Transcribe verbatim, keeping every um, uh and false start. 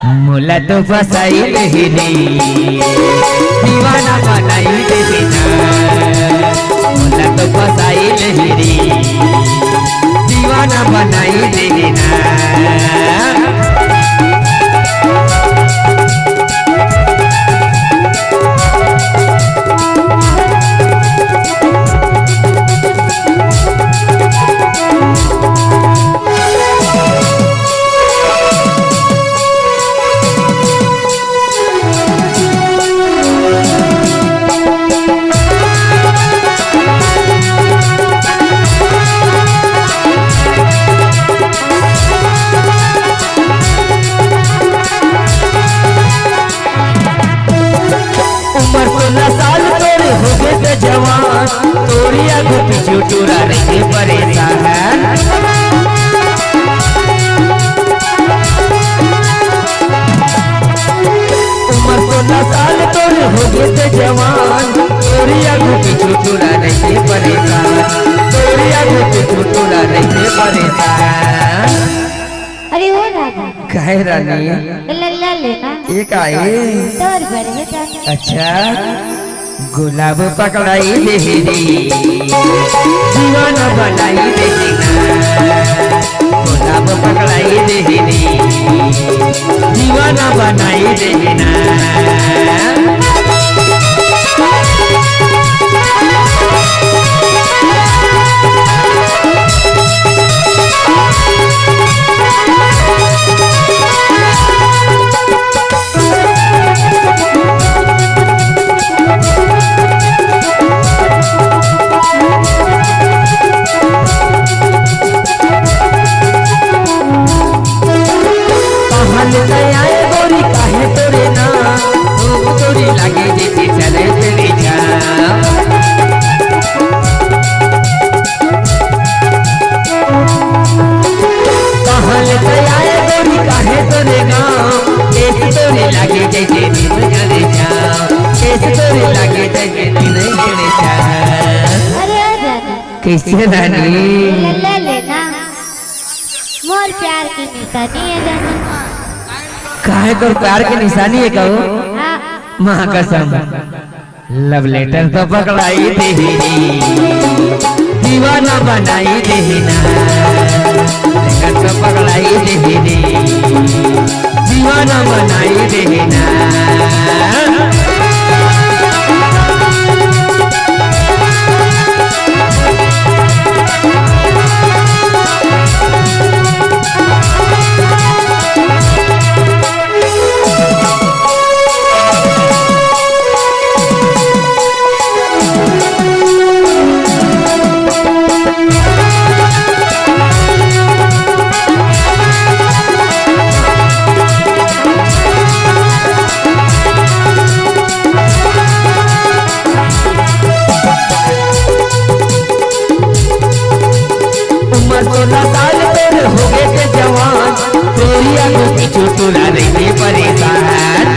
मोला तो फसाई ले रे, दीवाना बनाई दे ना। मोला तो फसाई ले रे, दीवाना बनाई दे ना। उमर सोलह साल तोर होगे ते जवान, तोरी आगू पीछू टूरा रहिथे परेशान। उमर सोलह साल तोर होगे ते जवान, तोरी आगू पीछू टूरा रहिथे परेशान, तोरी आगू पीछू टूरा रहिथे परेशान। अरे ओ राजा। काहे रानी? लल्ला लेना। ये का हे? तोर बर हे जाना। अच्छा, गुलाब पकड़ाई दे रे, दीवाना बनाई दे ना। गुलाब पकड़ाई दे रे, दीवाना बनाई दे ना। पहल दया ए गोरी काहे तोरे ना, धूप तोरी लागे जैसे चले तेरे छाँव। पहल दया ए गोरी काहे तोरे ना, केस तोरे लागे जैसे नीम झरे छाँव, केस तोरे लागे जैसे नीम झरे छाँव। अरे ओ जाना। कैसे रानी? लल्ला लेना। मोर प्यार के निशानी हे जाना। काहे तोर प्यार के निशानी हे कहू? हाँ। माँ कसम। Love letter तो पकड़ाई दे रे, दीवाना बनाई दे ना। Letter तो पकड़ाई दे रे, दीवाना बनाई दे ना। उमर सोलह साल तोर होगे ते जवान, तोरी आगू पीछू टूरा रहिथे परेशान।